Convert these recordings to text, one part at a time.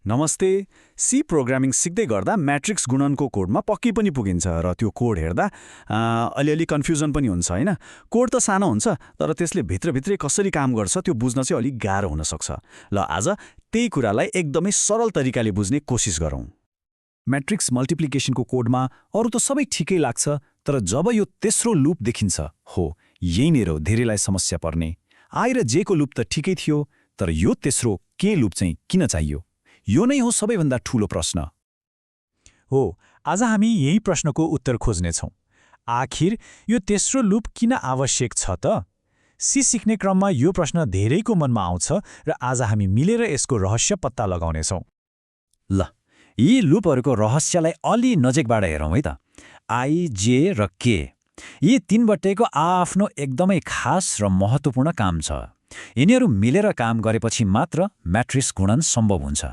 नमस्ते। C programming सिक्दै गर्दा म्याट्रिक्स गुणनको कोडमा पक्कै पनि पुगिन्छ र त्यो कोड हेर्दा अलिअलि कन्फ्युजन पनि हुन्छ हैन। कोड त सानो हुन्छ तर त्यसले भित्रभित्रै कसरी काम गर्छ त्यो बुझ्न चाहिँ अलिक गाह्रो हुन सक्छ। ल आज त्यही कुरालाई एकदमै सरल तरिकाले बुझ्ने कोसिस गरौँ। म्याट्रिक्स मल्टिप्लिकेसनको कोडमा अरु त सबै ठिकै लाग्छ, तर जब यो तेस्रो लुप देखिन्छ, हो यहीँनिर धेरैलाई समस्या पर्ने। आई र जे को लुप त ठिकै थियो, तर यो तेस्रो के लुप चाहिँ किन चाहियो? यो नै हो सबैभन्दा ठूलो प्रश्न। हो, आज हामी यही प्रश्नको उत्तर खोज्नेछौँ। आखिर यो तेस्रो लुप किन आवश्यक छ त? सी सिक्ने क्रममा यो प्रश्न धेरैको मनमा आउँछ र आज हामी मिलेर यसको रहस्य पत्ता लगाउनेछौँ। ल, यी लुपहरूको रहस्यलाई अलि नजिकबाट हेरौँ है त। आई, जे र के यी तीनवटैको आफ्नो एकदमै खास र महत्त्वपूर्ण काम छ। यिनीहरू मिलेर काम गरेपछि मात्र म्याट्रिक्स गुणन सम्भव हुन्छ।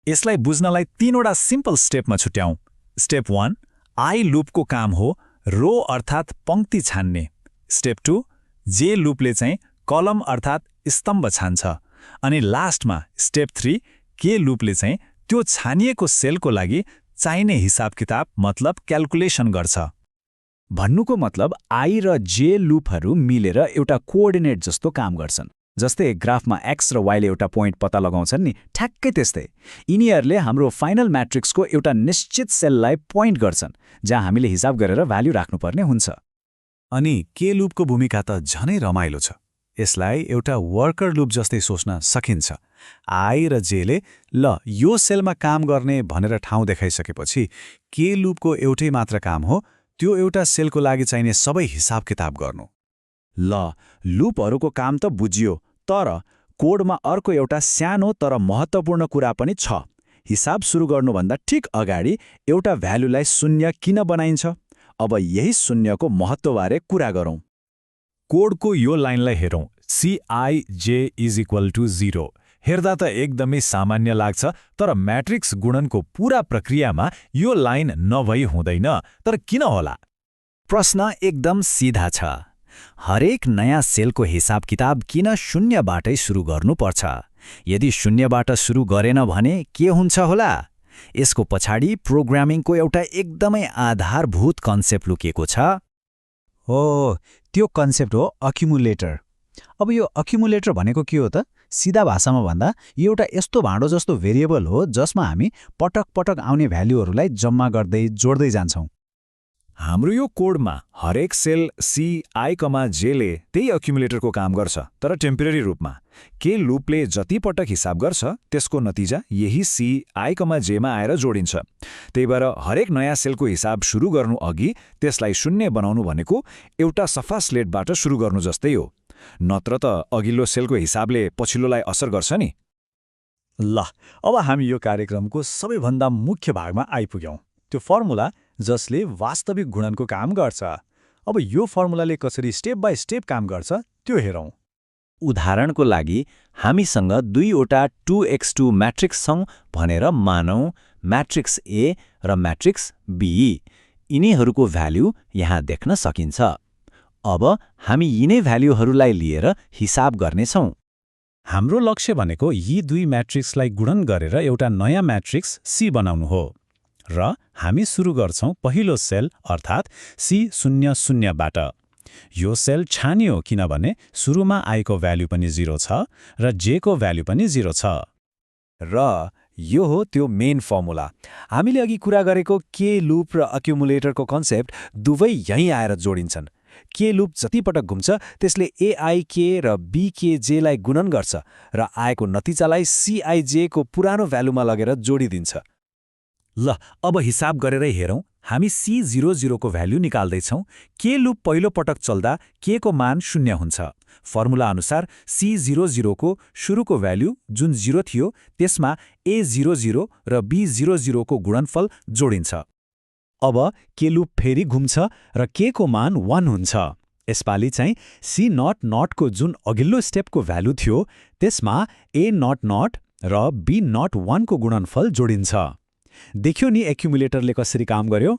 यसलाई बुझ्नलाई तीनवटा सिम्पल स्टेपमा छुट्याउँ। स्टेप 1, आई लुपको काम हो रो अर्थात् पंक्ति छान्ने। स्टेप 2, जे लुपले चाहिँ कलम अर्थात् स्तम्भ छान्छ। अनि लास्टमा स्टेप 3, के लुपले चाहिँ त्यो छानिएको सेलको लागि चाहिने हिसाब किताब मतलब क्याल्कुलेसन गर्छ। भन्नुको मतलब आई र जे लुपहरू मिलेर एउटा कोअर्डिनेट जस्तो काम गर्छन्। जस्तै ग्राफमा एक्स र वाईले एउटा पोइन्ट पत्ता लगाउँछन् नि, ठ्याक्कै त्यस्तै यिनीहरूले हाम्रो फाइनल म्याट्रिक्सको एउटा निश्चित सेललाई पोइन्ट गर्छन् जहाँ हामीले हिसाब गरेर भ्याल्यु राख्नुपर्ने हुन्छ। अनि के लुपको भूमिका त झनै रमाइलो छ। यसलाई एउटा वर्कर लुप जस्तै सोच्न सकिन्छ। आई र जेले ल यो सेलमा काम गर्ने भनेर ठाउँ देखाइसकेपछि के लुपको एउटै मात्र काम हो त्यो एउटा सेलको लागि चाहिने सबै हिसाब किताब गर्नु। ल, लुपहरूको काम त बुझियो, तर कोडमा अर्को एउटा सानो तर महत्त्वपूर्ण कुरा पनि छ। हिसाब सुरु गर्नुभन्दा ठिक अगाडि एउटा भ्यालुलाई शून्य किन बनाइन्छ? अब यही शून्यको महत्त्वबारे कुरा गरौँ। कोडको यो लाइनलाई हेरौँ, CIJ=0। हेर्दा त एकदमै सामान्य लाग्छ, तर म्याट्रिक्स गुणनको पूरा प्रक्रियामा यो लाइन नभई हुँदैन। तर किन होला? प्रश्न एकदम सिधा छ। हरेक नयाँ सेलको हिसाब किताब किन शून्यबाटै सुरु गर्नुपर्छ? यदि शून्यबाट सुरु गरेन भने के हुन्छ होला? यसको पछाडि प्रोग्रामिङको एउटा एकदमै आधारभूत कन्सेप्ट लुकेको छ। हो, त्यो कन्सेप्ट हो अक्युमुलेटर। अब यो अक्युमुलेटर भनेको के हो त? सिधा भाषामा भन्दा यो एउटा यस्तो भाँडो जस्तो भेरिएबल हो जसमा हामी पटक पटक आउने भ्यालुहरूलाई जम्मा गर्दै जोड्दै जान्छौँ। हाम्रो यो कोडमा हरेक सेल CI,Jले त्यही अक्युमुलेटरको काम गर्छ, तर टेम्परेरी रूपमा। के लुपले जति पटक हिसाब गर्छ त्यसको नतिजा यही CI,Jमा आएर जोडिन्छ। त्यही भएर हरेक नयाँ सेलको हिसाब सुरु गर्नु अघि त्यसलाई शून्य बनाउनु भनेको एउटा सफा स्लेटबाट सुरु गर्नु जस्तै हो। नत्र त अघिल्लो सेलको हिसाबले पछिल्लोलाई असर गर्छ नि। ल, अब हामी यो कार्यक्रमको सबैभन्दा मुख्य भागमा आइपुग्यौँ, त्यो फर्मुला जसले वास्तविक गुणनको काम गर्छ। अब यो फर्मुलाले कसरी स्टेप बाई स्टेप काम गर्छ त्यो हेरौँ। उदाहरणको लागि हामीसँग दुईवटा 2x2 म्याट्रिक्स छौँ भनेर मानौँ। म्याट्रिक्स A र म्याट्रिक्स B। यिनीहरूको भ्याल्यु यहाँ देख्न सकिन्छ। अब हामी यिनै भ्याल्युहरूलाई लिएर हिसाब गर्नेछौँ। हाम्रो लक्ष्य भनेको यी दुई म्याट्रिक्सलाई गुणन गरेर एउटा नयाँ म्याट्रिक्स C बनाउनु हो। र हामी सुरु गर्छौँ पहिलो सेल अर्थात् C00बाट। यो सेल छानियो किनभने सुरुमा आएको भ्याल्यु पनि 0 छ र J को भ्याल्यु पनि 0 छ। र यो हो त्यो मेन फर्मुला। हामीले अघि कुरा गरेको के लुप र अक्युमुलेटरको कन्सेप्ट दुवै यहीँ आएर जोडिन्छन्। के लुप जति पटक घुम्छ त्यसले AIK र BKJ लाई गुणन गर्छ र आएको नतिजालाई CIJ को पुरानो भ्यालुमा लगेर जोडिदिन्छ। ल, अब हिसाब गरेरै हेरौँ। हामी C00 को भ्याल्यु निकाल्दैछौँ। के लुप पहिलो पटक चल्दा के को मान 0 हुन्छ। फर्मुला अनुसार C00 को सुरुको भ्याल्यु जुन 0 थियो त्यसमा A00 र B00 को गुणनफल जोडिन्छ। अब के लुप फेरि घुम्छ र के को मान 1 हुन्छ। यसपालि चाहिँ C00 को जुन अघिल्लो स्टेपको भ्यालु थियो त्यसमा A00 र B01 को गुणनफल जोडिन्छ। देख्यो नि एक्युमुलेटरले कसरी काम गर्यो?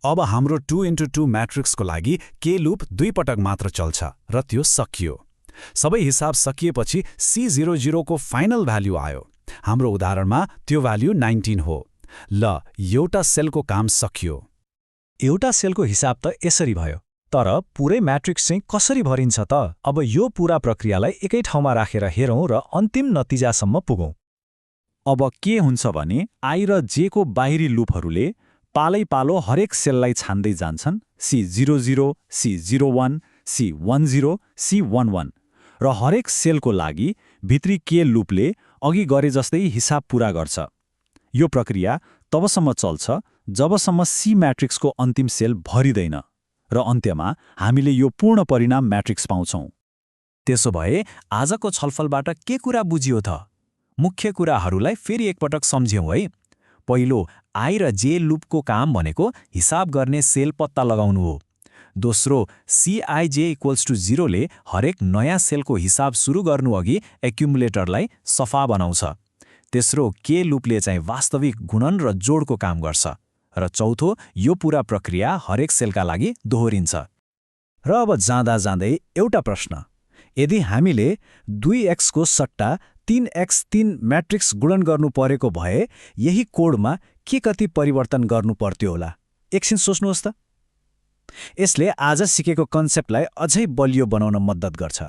अब हाम्रो 2x2 म्याट्रिक्सको लागि के लुप दुई पटक मात्र चल्छ र त्यो सकियो। सबै हिसाब सकिएपछि C00 को फाइनल भ्याल्यु आयो। हाम्रो उदाहरणमा त्यो भ्याल्यु 19 हो। ल, एउटा सेलको काम सकियो। एउटा सेलको हिसाब त यसरी भयो, तर पुरै म्याट्रिक्स चाहिँ कसरी भरिन्छ त? अब यो पूरा प्रक्रियालाई एकै ठाउँमा राखेर हेरौँ र अन्तिम नतिजासम्म पुगौँ। अब के हुन्छ भने आई र जे को बाहिरी लुपहरूले पालैपालो हरेक सेललाई छान्दै जान्छन्, C00, C01, C10, C11, र हरेक सेलको लागि भित्री के लुपले अघि गरे जस्तै हिसाब पूरा गर्छ। यो प्रक्रिया तबसम्म चल्छ जबसम्म सी म्याट्रिक्सको अन्तिम सेल भरिँदैन र अन्त्यमा हामीले यो पूर्ण परिणाम म्याट्रिक्स पाउँछौँ। त्यसो भए आजको छलफलबाट के कुरा बुझियो त? मुख्य कुराहरूलाई फेरि एकपटक सम्झ्यौँ है। पहिलो, आई र जे लुपको काम भनेको हिसाब गर्ने सेल पत्ता लगाउनु हो। दोस्रो, Cij=0 ले हरेक नयाँ सेलको हिसाब सुरु गर्नुअघि एक्युमुलेटरलाई सफा बनाउँछ। तेस्रो, के लुपले चाहिँ वास्तविक गुणन र जोडको काम गर्छ। र चौथो, यो पूरा प्रक्रिया हरेक सेलका लागि दोहोरिन्छ। र अब जाँदा जाँदै एउटा प्रश्न, यदि हामीले 2x को सट्टा 3x3 म्याट्रिक्स गुणन गर्नु परेको भए यही कोडमा के कति परिवर्तन गर्नु पर्थ्यो होला? एकछिन सोच्नुहोस् त। यसले आज सिकेको कन्सेप्टलाई अझै बलियो बनाउन मद्दत गर्छ।